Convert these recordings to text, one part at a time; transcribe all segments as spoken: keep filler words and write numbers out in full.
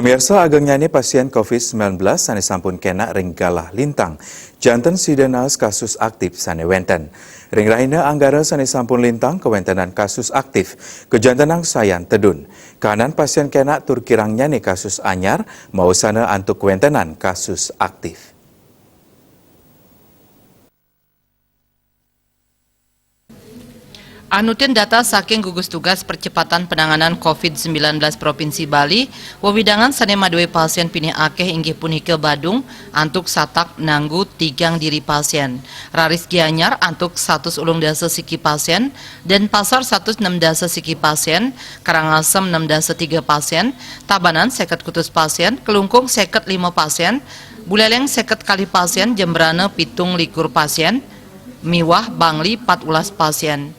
Pemirsa, ageng nyane pasien covid sembilan belas sane sampun kena ring galah lintang. Janten sida naas kasus aktif sane wenten. Ring rahina Anggara sane sampun lintang kawentenan kasus aktif, kajantenang sayan tedun. Kahanan pasien kena tur kirang nyane kasus anyar, maosana antuk kawentenan kasus aktif. Anutin data saking gugus tugas percepatan penanganan covid sembilan belas Provinsi Bali, wewidangan sane madue pasien pinih akeh inggih punika Badung antuk satak nanggu tigang diri pasien, raris Gianyar antuk satus ulung dasa siki pasien, Denpasar satus nem dasa siki pasien, Karangasem nem dasa tiga pasien, Tabanan seket kutus pasien, Kelungkung seket lima pasien, Buleleng seket kalih pasien, Jembrana pitung likur pasien, miwah Bangli pat ulas pasien.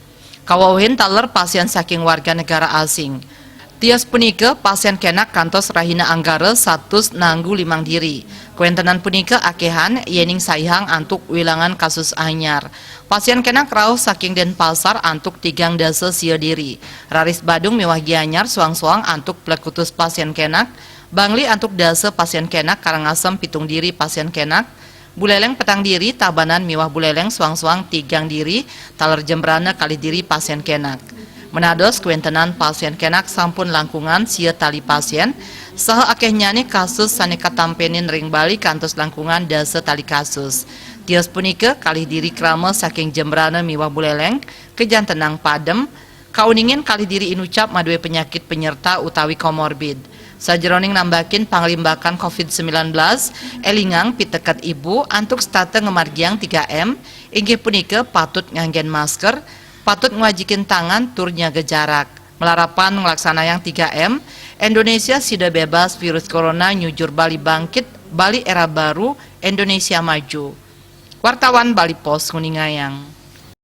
Kawewehin taler pasien saking warga negara asing. Tios punika, pasien kenak kantos rahina Anggara satus nanggu limang diri. Kawentenan punika akehan yening saihang antuk wilangan kasus anyar. Pasien kenak rauh saking Denpasar antuk tigang dasa sia diri. Raris Badung miwah Gianyar soang-soang antuk plekutus pasien kenak, Bangli antuk dasa pasien kenak, Karangasem pitung diri pasien kenak, Buleleng petang diri, Tabanan miwah Buleleng soang-soang tigang diri, taler Jembrana kalih diri pasien kenak. Menados kawentenan pasien kenak sampun langkungan sia tali pasien, saha akehnyane kasus sane katampenin ring Bali kantos langkungan dasa tali kasus. Tios punika kalih diri krama saking Jembrana miwah Buleleng, kajantenang padem, kauningin kalih diri inucap madue penyakit penyerta utawi komorbid. Sajeroning nambakin panglimbakan covid sembilan belas, elingang piteket ibu antuk setata ngamargiang tiga M, inggih punika patut nganggen masker, patut ngwajikin tangan tur nyaga jarak. Malarapan nglaksanayang tiga M, Indonesia sida bebas virus corona, nyujur Bali bangkit, Bali era baru, Indonesia maju. Wartawan Bali Post nguningayang.